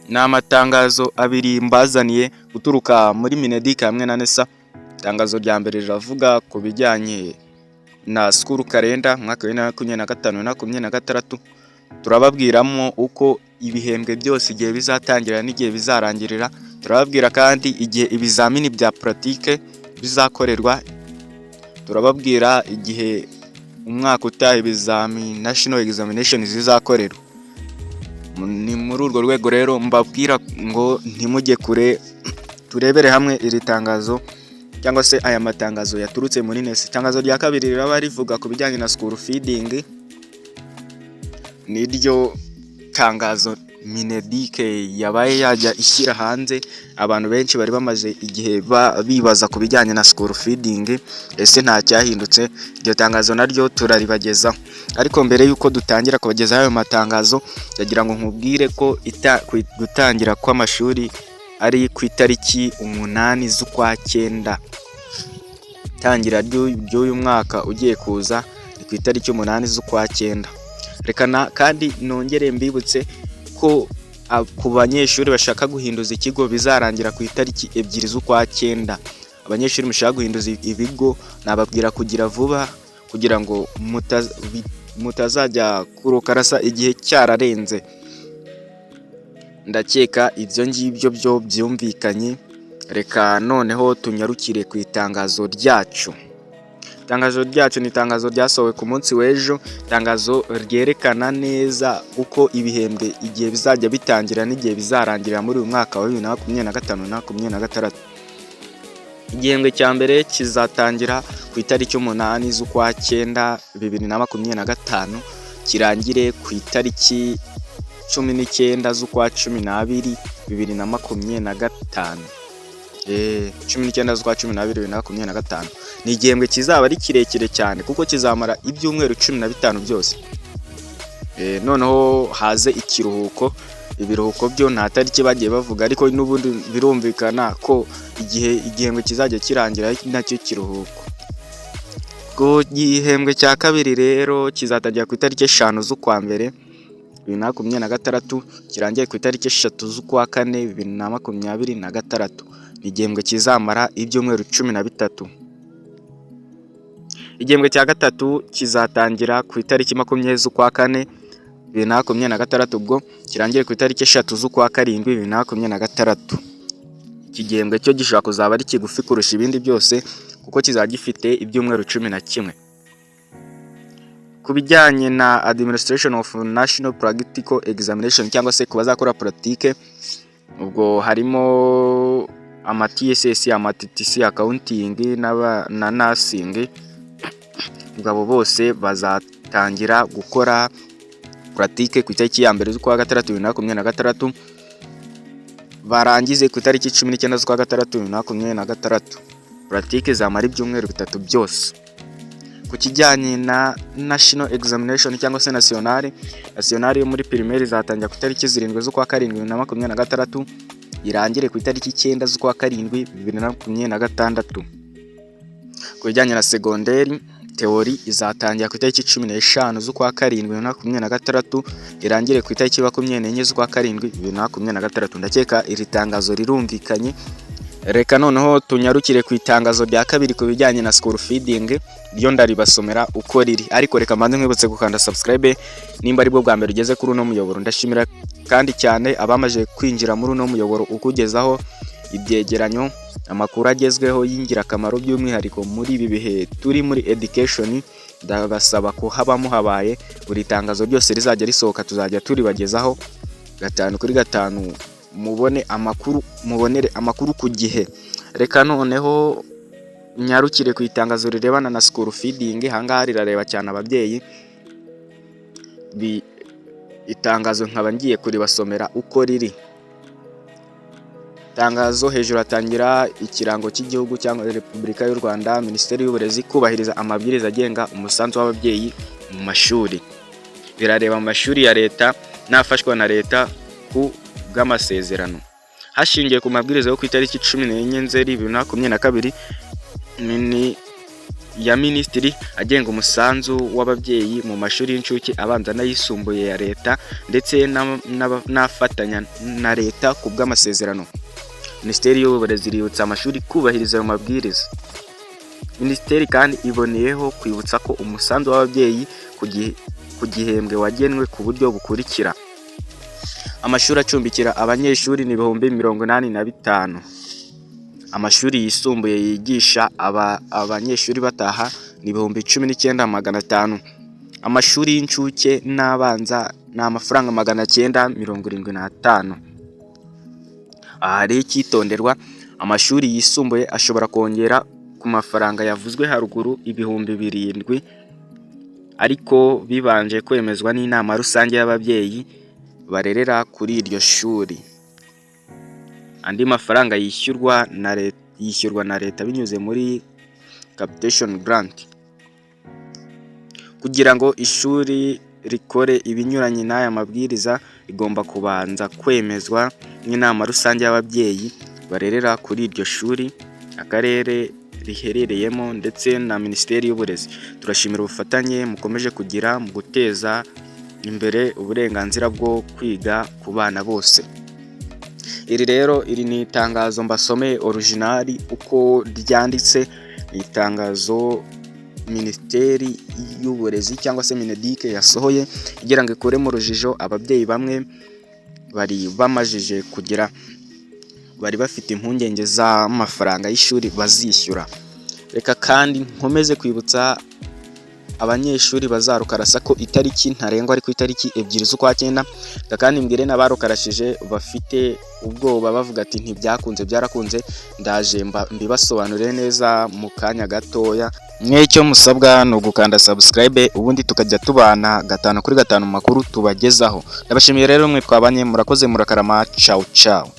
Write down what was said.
Ni amatangazo abiri mbazaniye guturuka muri MINEDUC hamwe na NESA. Itangazo rya mbere riravuga ku bijyanye na school calendar umwaka wa 2025 na 2026. Turababwiramo uko ibihembwe byose, igihe bizatangira n'igihe bizarangirira. Turababwira kandi igihe ibizamini bya pratique bizakorerwa. Turababwira igihe umwaka utaha ibizami national examination zizakorerwa. Ni muri urwo rwego rero mbabwira ngo ntimujye kure, turebere hamwe iri tangazo cyangwa se aya matangazo yaturutse muri NESA. Itangazo rya kabiri riraba rivuga ku bijyanye na school feeding, niryo tangazo MINEDUC yabaye yajya ishyira hanze. Abantu benshi bari bamaze igihe bibaza ku bijyanye na school feeding, ese nta cyahindutse? Iryo tangazo naryo turaribagezaho, ariko mbere y'uko dutangira kubagezaho ayo matangazo, ndagira ngo nkubwire ko gutangira kw'amashuri ari ku itariki 8 z'ukwa cyenda. Itangira ry'uyu mwaka ugiye kuza ni ku itariki 8 z'ukwa cyenda. Reka kandi nongere mbibutse ko ku banyeshuri bashaka guhinduza ikigo bizarangira ku itariki 2 z'ukwa cyenda. Abanyeshuri mushaka guhinduza ibigo, nababwira kugira vuba kugira ngo mutazajya kurokarasa igihe cyararenze. Ndakeka ibyo ngibyo byo byumvikanye. Reka noneho tunyarukire ku itangazo ryacu. Itangazo ryacu ni itangazo ryasohowe ku munsi w'ejo, itangazo ryerekana neza uko ibihembwe, igihe bizajya bitangira n'igihe bizarangirira muri uyu mwaka wa 2025 na 2026. Igihembwe cya mbere kizatangira ku itariki 8 z'ukwa cyenda 2025, kirangire ku itariki 19 z'ukwa 12 2025. 19 z'ukwa 12 2025 ni igihembwe kizaba ari kirekire cyane, kuko kizamara ibyumweru 15 byose. Noneho haze ikiruhuko. Ibiruhuko byo nta tariki bagiye bavuga, ariko n'ubundi birumvikana ko igihe igihembwe kizajya kirangira ari nacyo kiruhuko. Ku gihembwe cya kabiri rero kizatangira ku itariki 5 z'ukwa mbere 2026, kirangiye ku itariki 3 z'ukwa kane 2026. Ni igihembwe kizamara ibyumweru 13. Igihembwe cya gatatu kizatangira ku itariki 20 z'ukwa kane 2026, ubwo kirangire ku itariki 3 z'ukwa karindwi 2026. Iki gihembwe cyo gishobora kuzaba ari kigufi kurusha ibindi byose, kuko kizaba gifite ibyumweru 11. Ku bijyanye na administration of national practical examination, cyangwa se ku bazakora pratique, ubwo harimo ama TSS, ama TTC, accounting na nursing, ubwo abo bose bazatangira gukora pratique ku itariki ya 1 z'ukwa gatandatu 2026, barangize ku itariki 19 z'ukwa gatandatu 2026. Pratique zamara ibyumweru 3 byose. Ku kijyanye na national examination cyangwa se nationale, nationale yo muri primaire izatangira ku itariki 7 z'ukwa karindwi 2026, irangire ku itariki 9 z'ukwa karindwi 2026. Ku bijyanye na segonderi, théorie izatangira ku itariki 15 z'ukwa karindwi 2026, irangire ku itariki 24 z'ukwa karindwi 2026. Ndakeka iri tangazo rirumvikanye. Reka noneho tunyarukire ku itangazo rya kabiri ku bijyanye na school feeding, ryo ndaribasomera uko riri, ariko reka mbanze nkwibutse gukanda subscribe nimba aribwo bwa mbere ugeze kuri uno muyoboro. Ndashimira kandi cyane abamaze kwinjira muri uno muyoboro ukugezaho ibyegeranyo, amakuru agezweho y'ingirakamaro, by'umwihariko muri ibi bihe turi muri education. Ndabasaba kuhaba muhabaye. Buri tangazo ryose rizajya risohoka tuzajya turibagezaho gatanu kuri gatanu, mubone amakuru, mubonere amakuru ku gihe. Reka noneho nyarukire ku itangazo rirebana na school feeding. Ahangaha rirareba cyane ababyeyi. Itangazo nkaba ngiye kuribasomera uko riri. Itangazo hejuru hatangira ikirango cy'igihugu cyangwa Repubulika y'u Rwanda, Minisiteri y'Uburezi, kubahiriza amabwiriza agenga umusanzu w'ababyeyi mu mashuri. Birareba mu mashuri ya leta n'afashwa na leta ku bw'amasezerano. Hashingiwe ku mabwiriza yo ku itariki 14 Nzeri 2022. ya Minisitiri agenga umusanzu w'ababyeyi mu mashuri y'incuke, abanza n'ayisumbuye ya Leta ndetse n'afatanya na Leta ku bw'amasezerano. Minisiteri y'Uburezi iributsa amashuri kubahiriza ayo mabwiriza. Minisiteri kandi iboneyeho kwibutsa ko umusanzu w'ababyeyi ku gihembwe wagenwe ku buryo bukurikira: amashuri acumbikira abanyeshuri ni 85,000, amashuri yisumbuye yigisha abanyeshuri bataha ni 19,500, amashuri y'incuke n'abanza ni amafaranga 975. Aha hariho icyitonderwa: amashuri yisumbuye ashobora kongera ku mafaranga yavuzwe haruguru 7,000, ariko bibanje kwemezwa n'inama rusange y'ababyeyi barerera kuri iryo shuri. Andi mafaranga yishyurwa na Leta binyuze muri capitation grant. Kugira ngo ishuri rikore ibinyuranye n'aya mabwiriza, rigomba kubanza kwemezwa n'inama rusange y'ababyeyi barerera kuri iryo shuri, akarere riherereyemo ndetse na Minisiteri y'Uburezi. Turashimira ubufatanye mukomeje kugira mu guteza imbere uburenganzira bwo kwiga ku bana bose. Iri rero, iri ni itangazo mbasomeye original uko ryanditse. Ni itangazo Minisiteri y'Uburezi cyangwa se MINEDUC yasohoye igira ngo ikure mu rujijo ababyeyi bamwe bari bamajije kugira, bari bafite impungenge z'amafaranga y'ishuri bazishyura. Reka kandi nkomeze kwibutsa abanyeshuri bazarukarasa ko itariki ntarengwa ari ku itariki 2 z'ukwa cyenda. Reka kandi mbwire n'abarukarashije bafite ubwoba bavuga ati "Ntibyakunze", byarakunze. Ndaje mbibasobanurire neza mu kanya gatoya. Mwe icyo musabwa ni ugukanda subscribe, ubundi tukajya tubana gatanu kuri gatanu mu makuru tubagezaho. Ndabashimiye rero mwe twabanye, murakoze, murakarama, ciao ciao.